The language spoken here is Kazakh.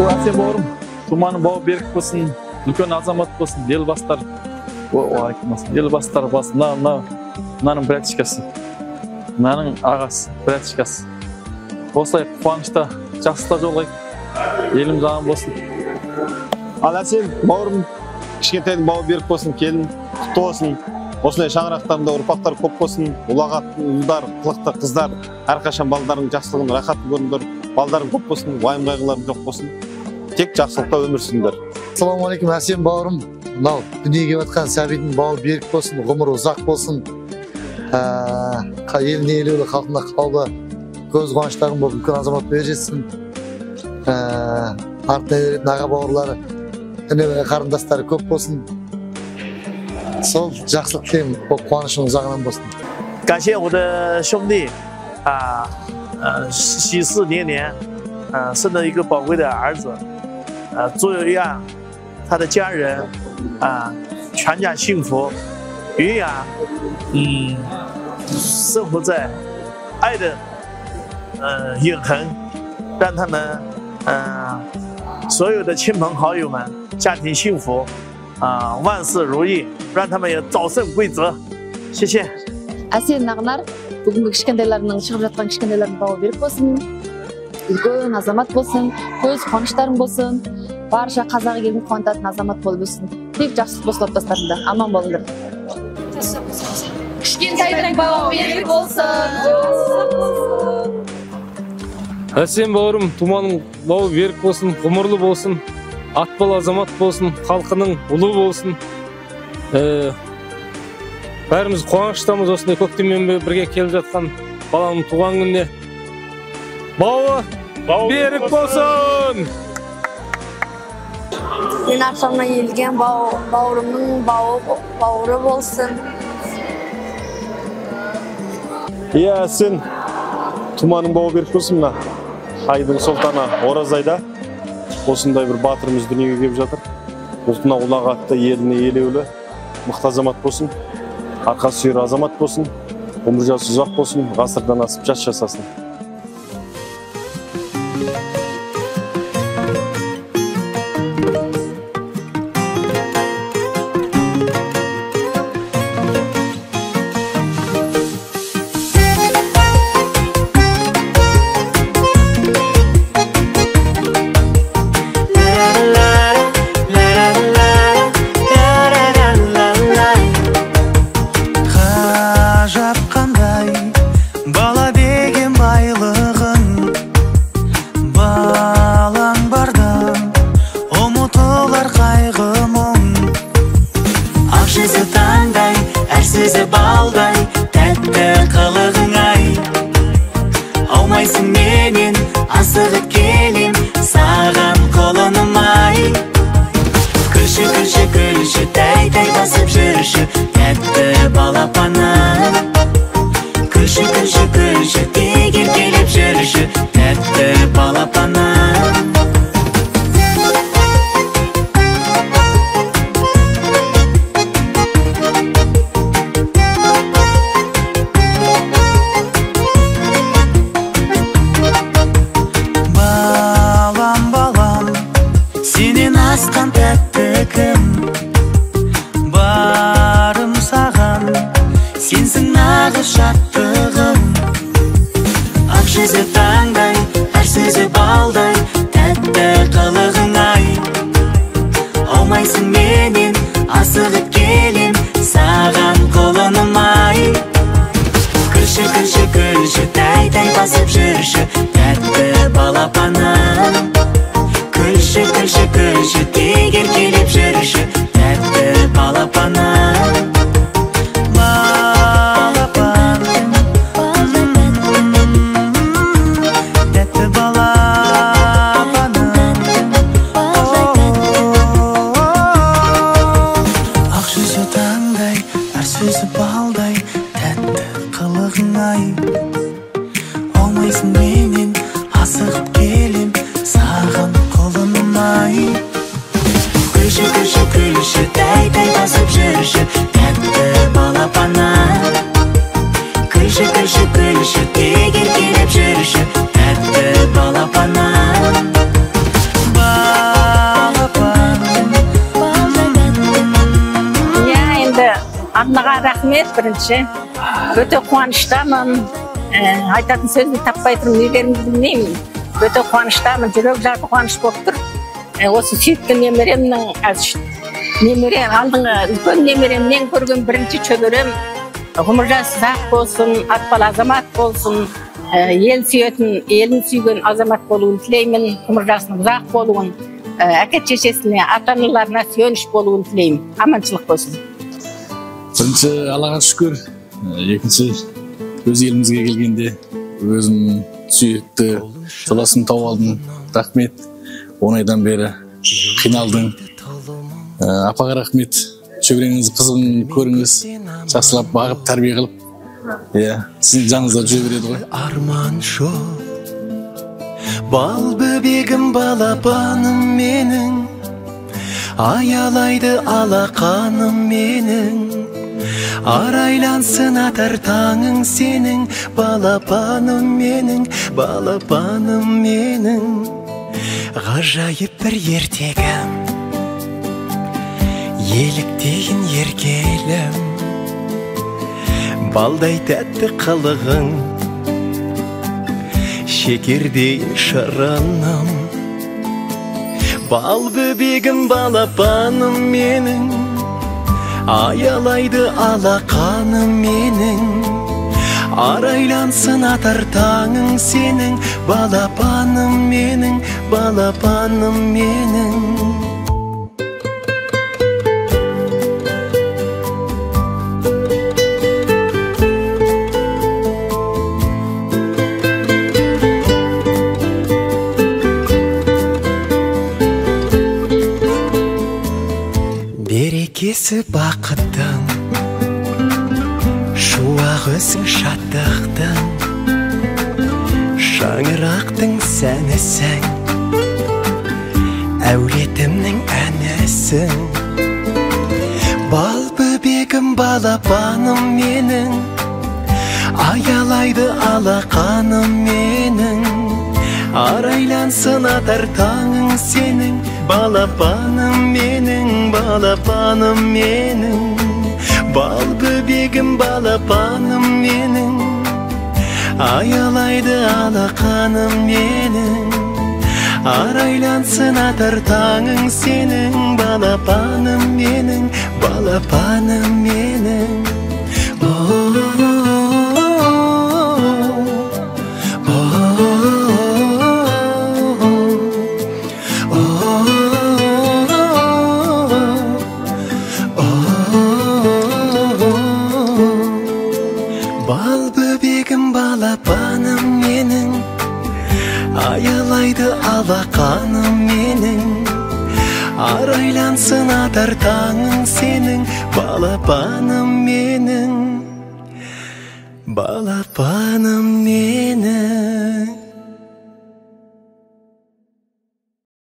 Ол Әсем бауырым, туманың бауы берік болсын, үлкен азамат болсын, ел бастар. Ел бастар болсын. Мынаның братишкасы, мынаның ағасы, братишкасы. Осылай қуанышта, жақсылықта жолығайық. Еліміз аман болсын. Ал Әсем бауырым, кішкентайдың бауы берік болсын, келін құтты болсын. Осындай шаңырақтарында ұрпақтар көп болсын, ұлағатты ұлдар, қылықты қыздар, әрқашан балдарының жақсылығын, рахатын көріңдер, балдарың көп болсын, уайым қайғыларың жоқ болсын. Тек жақсылықта өмір сүріңдер. Ассалаумағалейкум, Әсем бауырым. Мынау дүниеге келіп жатқан сәбидің бауы берік болсын, ғұмыры ұзақ болсын. Еліне елеулі, халқына қаулы, көз қуаныштарың болып үлкен азамат болып жетсін. Артына еретін аға бауырлары, іні қарындастары көп болсын. Сол жақсылық тілеймін, қуанышың ұзағынан болсын. 感谢我的兄弟啊，喜事连连，生了一个宝贵的儿子，祝愿他的家人啊，全家幸福，永远生活在爱的永恒，让他们所有的亲朋好友们家庭幸福啊，万事如意，让他们也早生贵子，谢谢。 Әсел Нағнар, бүгінгі кішкентайларының, шығып жатқан кішкентайларының бауы берік болсын, үлкен азамат болсын, көз қуаныштарың болсын, барша қазақ елін қуантатын азамат болып өссін. Тек жақсылық болсын отбасыларында, аман болыңдар. Кішкентайдың бауы берік болсын. Әсем бауырым, туманың бауы берік болсын, ғұмырлы болсын, атбал азамат болсын, халқының ұлы болсын. Бәріміз қуаныштамыз осындай көктеммен бірге келіп жатқан баланың туған күніне. Бауы берік болсын! Мен арқамнан елген бауырымның бауыры болсын. Иә, сен туманың бауы берік болсын. Мына айдың сұлтаны Оразайда осындай бір батырымыз дүниеге келіп жатыр. Ұлтына ұлағатты, еліне елеулі, мықты азамат болсын. Арқа сүйер азамат болсын, ғұмыр жасы ұзақ болсын, ғасырдан асып жас жасасын. Алмайсың менен, асығып келем. Рахмет бірінші. Өте қуаныштамын. Айтатын сөзді таппай тұрмын, не дерімді білмеймін. Өте қуаныштамын, жүрек жарты қуаныш болып тұр. Осы сүйікті немеремнің, немерем, алдыңғы үлкен немеремнен көрген бірінші шөберем. Ғұмыр жасы ұзақ болсын, атпал азамат болсын, ел сүйетін, елін сүйген азамат болуын тілеймін. Ғұмыр жасының ұзақ болуын, әке шешесіне, ата-аналарына сүйеніш болуын тілеймін. Аманшылық болсын. Бірінші Аллаға шүкір, екінші өз елімізге келгенде өзім сүйікті жолдасымды тауып алдым. Рахмет, 10 айдан бері қиналдың. Апаға рахмет, шөбереңіз қызығын көріңіз, жақсылап бағып тәрбие қылып, иә, сіздің жаныңызда жүре береді ғой. Арман жоқ, бал бөбегім, балапаным менің, аялайды алақаным менің. Арайлансын атар таңың сенің, балапаным менің, балапаным менің. Ғажайып бір ертегім, еліктейін еркелім, балдай тәтті қылығың, шекердей шырыным. Бал бөбегім, балапаным менің, аялайды алақаным менің. Арайлансын атар таңың сенің, балапаным менің, балапаным менің. Берекесі бақыттың, шуақ өзің шаттықтың, шаңырақтың сәнісің, әулетімнің әнісің. Бал бөбегім, балапаным менің, аялайды алақаным менің. Арайлансын атар таңың сенің, балапаным менің, балапаным менің. Бал бөбегім, балапаным менің, аялайды алақаным менің. Арайлансын атар таңың сенің, балапаным менің, балапаным менің. Бал бөбегім, балапаным менің, аялайды алақаным менің. Арайлансын атар таңың сенің, балапаным менің, балапаным менің.